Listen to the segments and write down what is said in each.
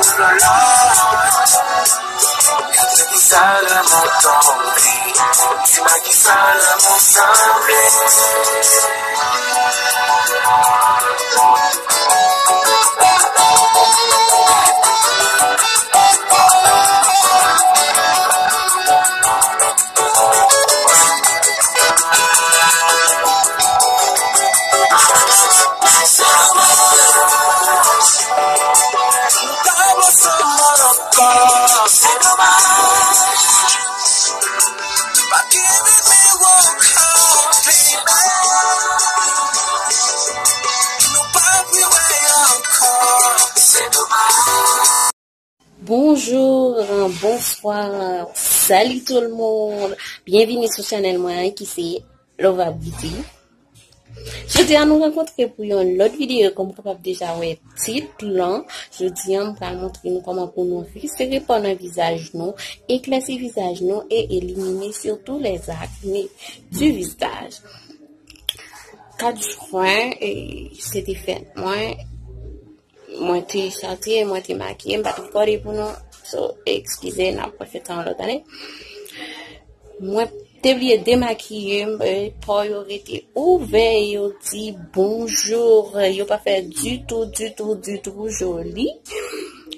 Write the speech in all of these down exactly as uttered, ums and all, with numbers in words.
Lòlòt, gade kisa lanmou tonbe. Di mwen kisa lanmou sanble. Bonjour, bonsoir, salut tout le monde. Byenvini sou chanèl mwen an ki se Lova Beauty. Jodi a nou rankontre pou yon lòt videyo, kòm ou kapab deja wè tit lan. Jodi a m pral montre nou kòman pou nou resere pò nan vizaj nou, eklèsi vizaj nou e elimine surtout les acnés du visage. Kat jen, e, se te fèt mwen. Mwen te chante, mwen te makiye, m pa t rekòde pou nou. So, eskize, n ap refè sa yon lòt ane. Mwen te bliye demakiye m, e, pò yo rete ouvè, yo di bonjou, yo pa fè ditou, ditou, ditou joli.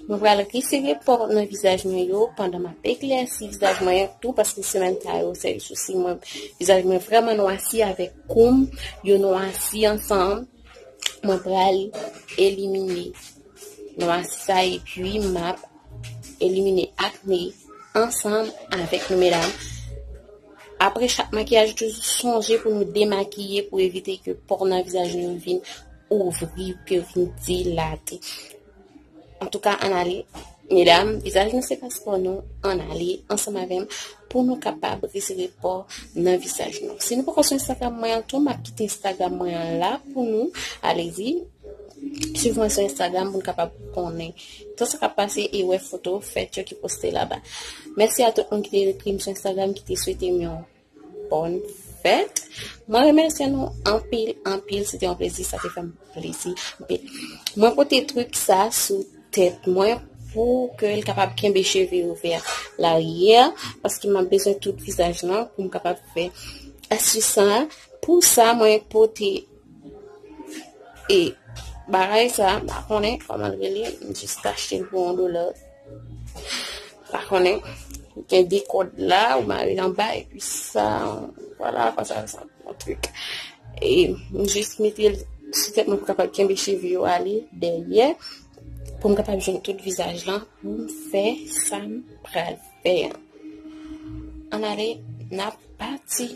Mwen pral resere pò nan vizaj mwen yo pandan m ap eklèsi vizaj mwen tou, paske semèn sa yo, se sousi mwen, vizaj mwen vrèman nwasi avèk kou m, yo nwasi ansanm. Mwen pral elimine nwasi sa epi m ap elimine akne ansanm avèk nou, medam. Apre chak makiyaj, toujou sonje pou nou demakiye pou evite ke pò nan vizaj nou vin ouvri, ke vin dilate. Antouka, ann ale. Medam, vizaj nou se paspò nou, ann ale ansanm avè m pou nou kapab resere pò nan vizaj nou. Si nou poko sou Instagram mwen an tou, m ap kite Instagram mwen an la pou nou. Alezi, swiv mwen sou Instagram pou nou kapab konnen tout sa k ap pase e wè foto fèt yo ki poste laba. Mèsi a tout moun ki te ekri m sou Instagram, ki te swete m yon bòn fèt. Mwen remèsye nou anpil, anpil. Se te yon plezi, sa te fè m plezi anpil. Mwen pote trik sa sou tèt mwen pou ke l kapab kenbe cheve yo vè laryè, paske m ap bezwen tout vizaj lan pou m kapab fè astis sa. Pou sa, mwen pote e bagay sa, m pa konnen kòman l rele, m jis achte l pou yon dola. M pa konnen, gen de kòd la, ou mare l anba, epi sa, vwala, konsa, sa, yon trik. E m jis mete l sou tèt mwen pou kapab kenbe cheve yo ale dèyè, pou m kapab jwenn tout vizaj lan, pou m fè sa m pral fè an. Ann ale, n ap pati.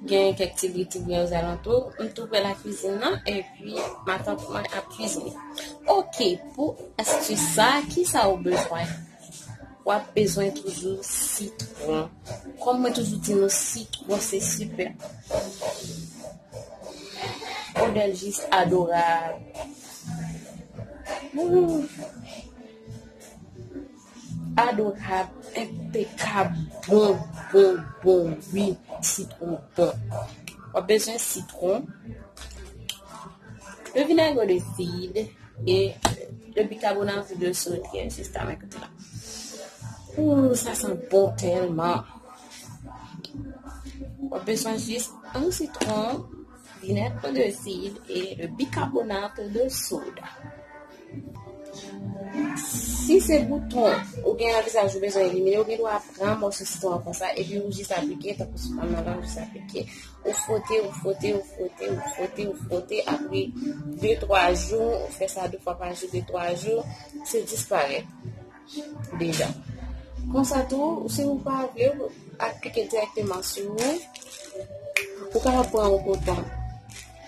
Gen kèk ti bri ti bri ozalantou. M tou prè lakwizin nan, epi matant mwen ap kwizine. Oke, pou astis sa, kisa ou bezwen? W ap bezwen toujou sitwon. Kòm mwen toujou di nou, sitwon se sipè. Odè l jis adorab. Ooh. Adorab, enpekab, bon, bon, bon, wi, sitwon bon. W ap bezwen sitwon, le vinaigre de cidre e le bicarbonate de soude ki egziste nan men kote la. Ooh, sa santi bon tèlman. W ap bezwen jis yon sitwon, vinaigre de cidre e le bicarbonate de soude. Si se bouton ou gen nan vizaj ou bezwen elimine, ou gen dwa pran mòso sitwon an konsa, epi ou jis aplike, tankou sou fanm nan la, ou jis aplike. Ou fwote, ou fwote, ou fwote, ou fwote, ou fwote. Apre de twa jou, ou fè sa de fwa pa jou, de twa jou, se disparèt deja. Konsa tou, si ou pa vle, ou aplike dirèkteman sou ou. Ou kapab pran yon koton.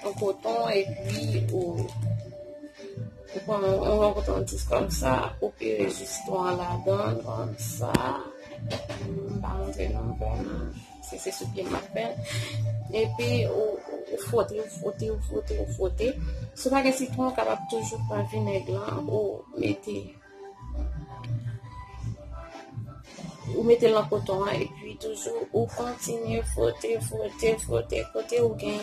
Yon koton, epi ou, ou pran yon, yon koton dis konsa, ou pire jis sitwon an ladan l konsa. M pa montre nou vrèman. Se, se sou pye m ap fè l. Epi ou, ou, ou fwote, ou fwote, ou fwote, ou fwote. Si w pa gen sitwon, ou kapab toujou pran vinèg lan, ou mete, ou mete l nan koton an, epi toujou ou kontinye fwote, fwote, fwote, kote ou gen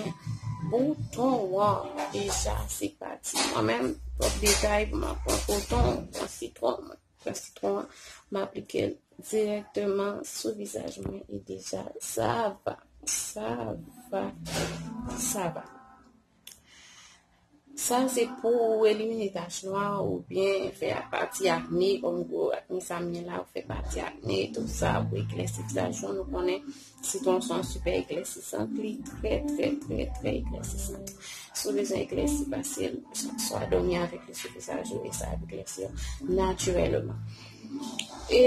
Koton an deja se pati. Mwen menm, twòp detay pou m ap pran koton, pran sitwon, mwen pran sitwon an, m aplike l dirèkteman sou vizaj mwen e deja sa va, sa va, sa va. Sa se pou elimine tach nwa oubyen fè pati akne, kòm gwo akne sa m gen la, ou fè pati akne, tout sa, pou eklèsi vizaj ou. Nou konnen sitwon se yon sipè eklèsisan, li trè, trè, trè, trè eklèsisan. Si w bezwen eklèsi, pase l, swa dòmi avèk li sou vizaj ou, e sa ap eklèsi w natirèlman. E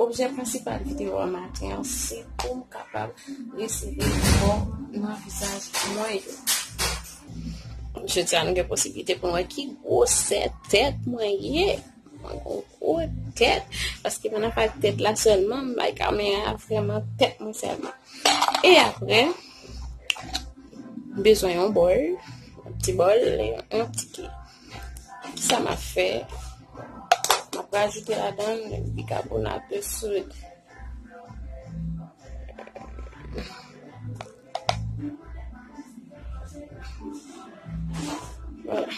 objè prensipal videyo a maten an, se pou m kapab retire pò nan vizaj mwen yo. Jodi a, nou gen posiblite pou n wè ki gwosè tèt mwen ye. Mwen gen yon gwo tèt, paske m nan faz tèt la sèlman, m bay kamera a vrèman tèt mwen sèlman. E apre, m bezwen yon bòl, yon ti bòl, yon ti ki. Kisa m ap fè? M ap rajoute ladan l bikabonat de sod. Vwala.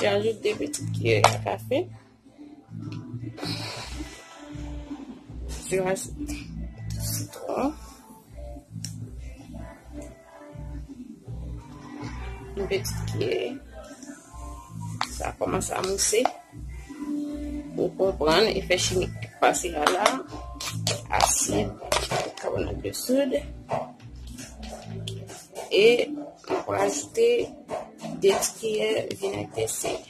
Je rajoute de pitit kiyè a kafe. Je rajoute sitwon. Yon pitit kiyè. Sa kòmanse a mouse. Ou konprann efè chimik pase a la. Asid, karbonat de sod. E m ap rajoute de ti kiyè vinèg de sid.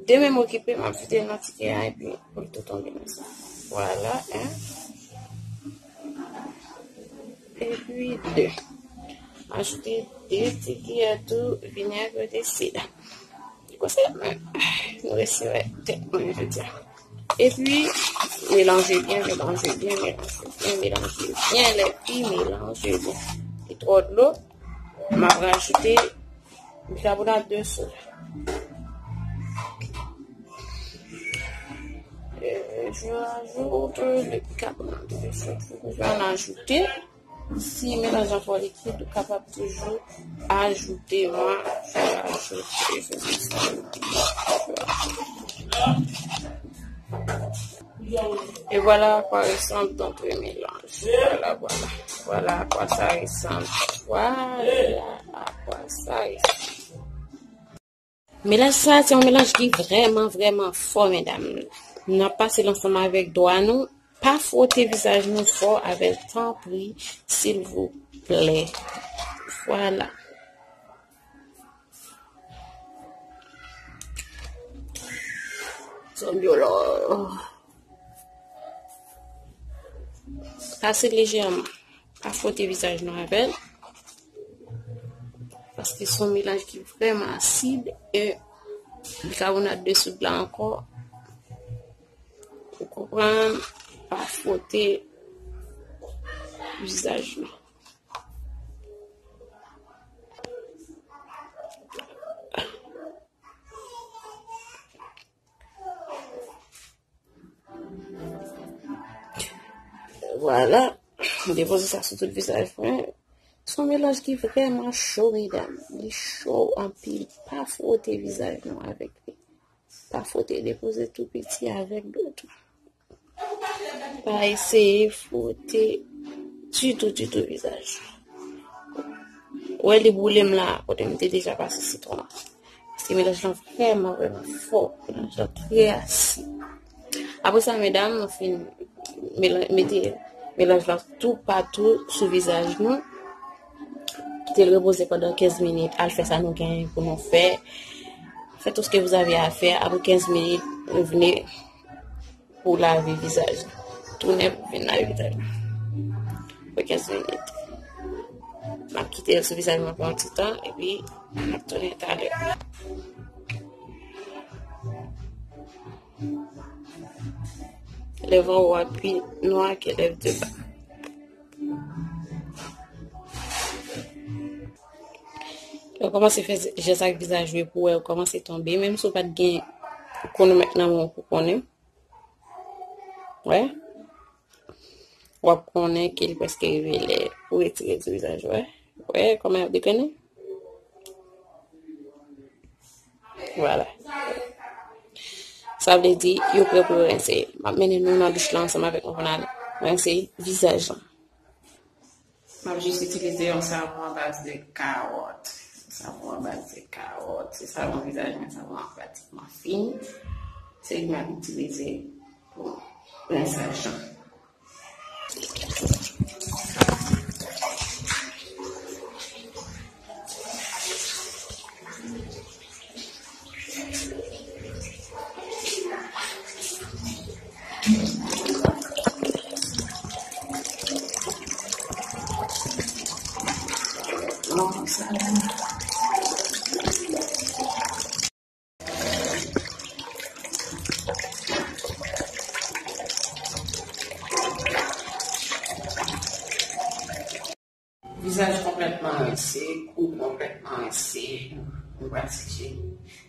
De men m okipe, m ap vide nan ti kiyè a epi pou l tou tonbe nan sa. Vwala, en. Epi de. Ajoute de ti kiyè tou vinèg de sid. Konsèy mwen, nou resi wè tèt mwen jodi a. Epi, melanje byen, melanje byen, melanje byen, melanje byen, epi melanje byen. Li twò dlo, m ap rajoute bikabonat de sod. Euh, je rajoute le bicarbonate de soude. J'en ajoute. Si mélange an twò likid, ou kapab toujou ajoute. Mwen, je rajoute, je mets ça. Et voilà à quoi ressemble notre mélange. Voilà, voilà. Voilà à quoi ça ressemble. Voilà à quoi ça ressemble. Melaj sa, se yon melaj ki vrèman, vrèman fò, medam. N ap pase l ansanm avèk dwa nou. Pa fwote vizaj nou fò avè l, tanpri, silvouplè. Vwala. Zòbyolo. Pase lejèman. Pa fwote vizaj nou avè l. Paske se yon melaj ki vrèman asid e bikabonat de sod la ankò. Ou konprann? Pa fwote vizaj nou. Vwala. M depoze sa sou tout vizaj mwen. Se yon melaj ki vrèman cho, medam. Li cho anpil. Pa fwote vizaj nou avèk li. Pa fwote, depoze tou piti avèk dlo tou. Pa eseye fwote ditou, ditou vizaj. Ou wè li boule m la, kote m te deja pase sitwon an. Paske melaj lan vrèman, vrèman fò. Melaj lan trè asid. Apre sa, medam, nou fin mela-, mete melaj lan toupatou sou vizaj nou. Kite l repoze pandan kenz minit. Al fè sa nou genyen pou nou fè. Faites tout ce que vous avez à faire. Après quinze minutes, revenez pou lave vizaj. Tounen pou vin lave vizaj. Pou kenz minit. M ap kite l sou vizaj mwen pou yon ti tan, epi m ap tounen talè. Lèv anwo a pi nwa ke lèv de ba. Lè w kòmanse fè jès ak vizaj ou, epi w wè yo kòmanse tonbe, menm si w pa t gen kwonomèt nan men w pou konnen. Wè. W ap konnen ke li prèske rive lè pou retire sou vizaj ou, wè. Wè kòman y ap depene? Vwala. Sa vle di, yo prè pou yo rense. M ap mennen nou nan douch la ansanm avèk mwen pou n al rense vizaj lan. M ap jis itilize yon savon a baz de kawòt. Yon savon a baz de kawòt. Se savon vizaj mwen, savon an pratikman fini. Se li m ap itilize pou rensaj lan. Vizaj konplètman rense, kou konplètman rense. Nou pral seche.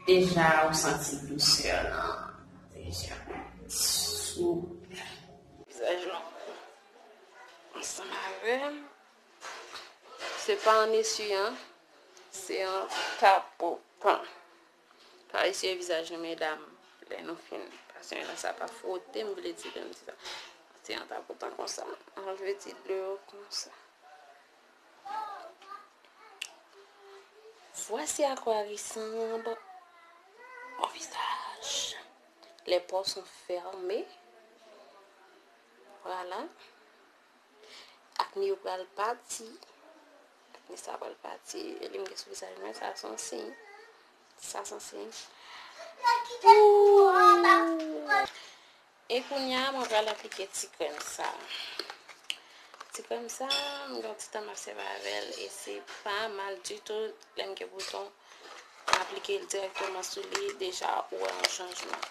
Deja, ou santi dousè lan. Deja. Sou vizaj lan. Ansanm avè m. Se pa an eswiyan, se an tapotan. Pa eswiye vizaj nou, medam. Lè nou fin pase yon sa, pa fwote, m vle di, lè m di sa. Se an tapotan konsa. Anlve ti dlo yo konsa. Voici à quoi ressemble mon visage. Les pores sont fermés. Voilà. Akne yo pral pati. Akne sa pral pati. Li m gen sou vizaj mwen, sa se yon siy. Sa se yon siy. Ooh. E kounye a, mwen pral aplike ti krèm sa. Ti krèm sa, m gen yon ti tan m ap sèvi avè l e se pa mal ditou. Lè m gen bouton, m aplike l dirèkteman sou li, deja ou wè yon chanjman.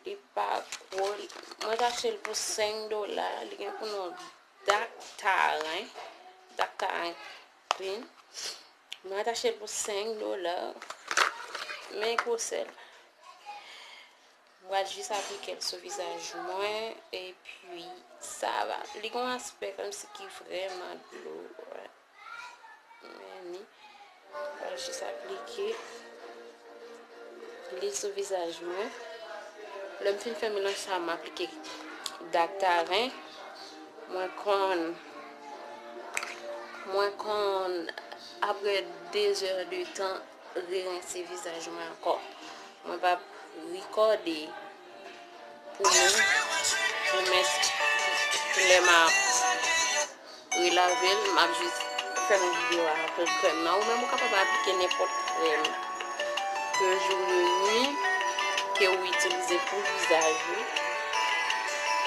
Li pa gwo, mwen t achte l pou senk dola, li gen pou non Dactaren, Dactaren Clean. Mwen t achte l pou senk dola, men gwosè l. Mwen pral jis aplike l sou vizaj mwen, epi sa va. Li gen yon aspè kòmsi ki vrèman dlo, wè. Men ni, mwen pral jis aplike li sou vizaj mwen. Lè m fin fè melanj sa, m aplike Dactaren. Mwen konn, mwen konn, apre de zè de tan, rerense vizaj mwen ankò. Mwen p ap rekòde pou nou, pou mèt lè m ap relave l, m ap jis fè yon videyo avèk krèm nan. Ou menm ou kapab aplike nenpòt krèm de jour, de nuit ke ou itilize pou vizaj ou.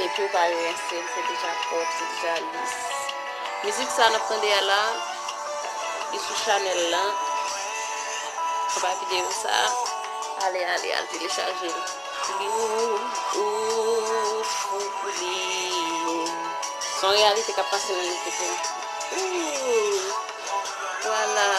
Epi ou pa rense l, se deja pwòp, se deja lis. Mizik sa n ap tande a la, li sou chanèl lan. Anba videyo sa, ale, ale, al telechaje l. Li ou, ou fou pou li. Se yon reyalite k ap pase nan lemonn. Ooh, vwala.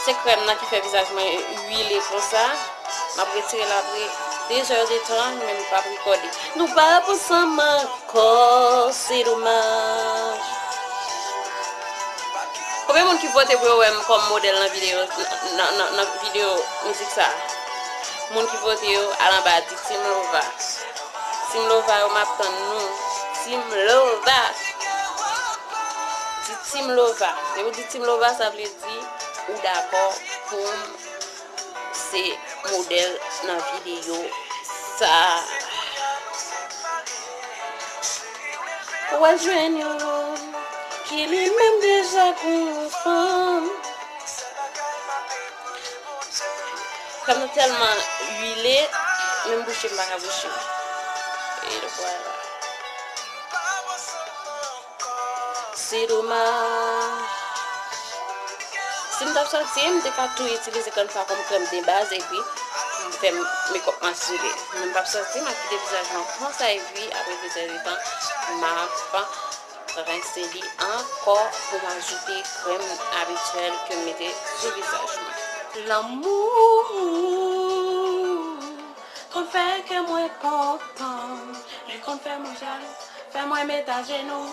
Se krèm nan ki fè vizaj mwen uile konsa. M ap retire l apre de zè de tan, men m p ap rekòde. Nou p ap ansanm ankò, se domaj. Konbyen moun ki vote pou yo wè m kòm modèl nan videyo, nan, nan, nan videyo mizik sa? Moun ki vote yo, al anba, di Team Lova. Team Lova yo, m ap tann nou. Team Lova. Di Team Lova. Depi w di Team Lova, sa vle di ou dakò pou m se modèl nan videyo sa. Ou al jwenn yon ki li menm deja gon fanm. Krèm nan tèlman uile, menm bouche m pa ka bouche. E vwala. Se domaj. Si m t ap sòti, m te ka tou itilize krèm sa kòm krèm de baz, epi m Fè makeup mwen sou li. Mwen p ap sòti, m ap kite vizaj mwen konsa epi apre de zè de tan, m ap rense li ankò pou m ajoute krèm abityèl ke m mete sou vizaj mwen. Lanmou konn fè kè mwen kontan, li konn fè mwen jalou, fè mwen met ajenou,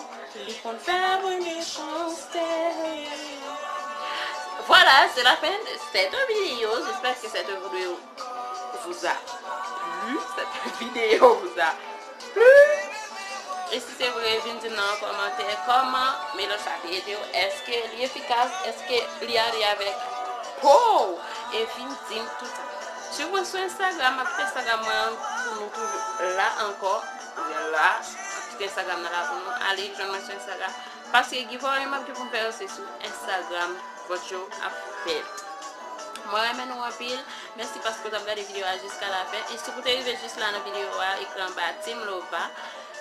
li konn fè mwen mechansè. Voilà, c'est la fin de cette vidéo. J'espère que cette vidéo vous a plu. Cette vidéo vous a plu. E si se vre, vin di m nan yon kòmantè kòman melòs la te ede w. Èske li efikas? Èske li ale avèk po w? E vin di m tout sa. Swiv mwen sou Instagram, m ap kite Instagram mwen an pou nou toujou la ankò. Mwen la, m ap kite Instagram nan la pou nou. Ale jwenn mwen sou Instagram. Paske giveaway m ap gen pou m fè yo se sou Instagram. Vòt yo ap fèt. Mwen renmen nou anpil. Mèsi paske w t ap gade videyo a jiska la fen. E si w te rive jis la nan videyo a, ekri anba Team Lova.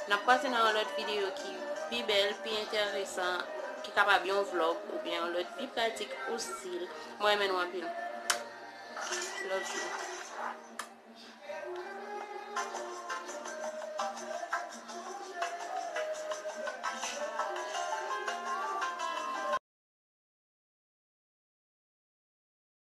N ap kwaze nan yon lòt videyo ki pi bèl, pi enteresan, ki kapab yon vlog oubyen yon lòt pi pratik ou stil. Mwen renmen nou anpil. Love you.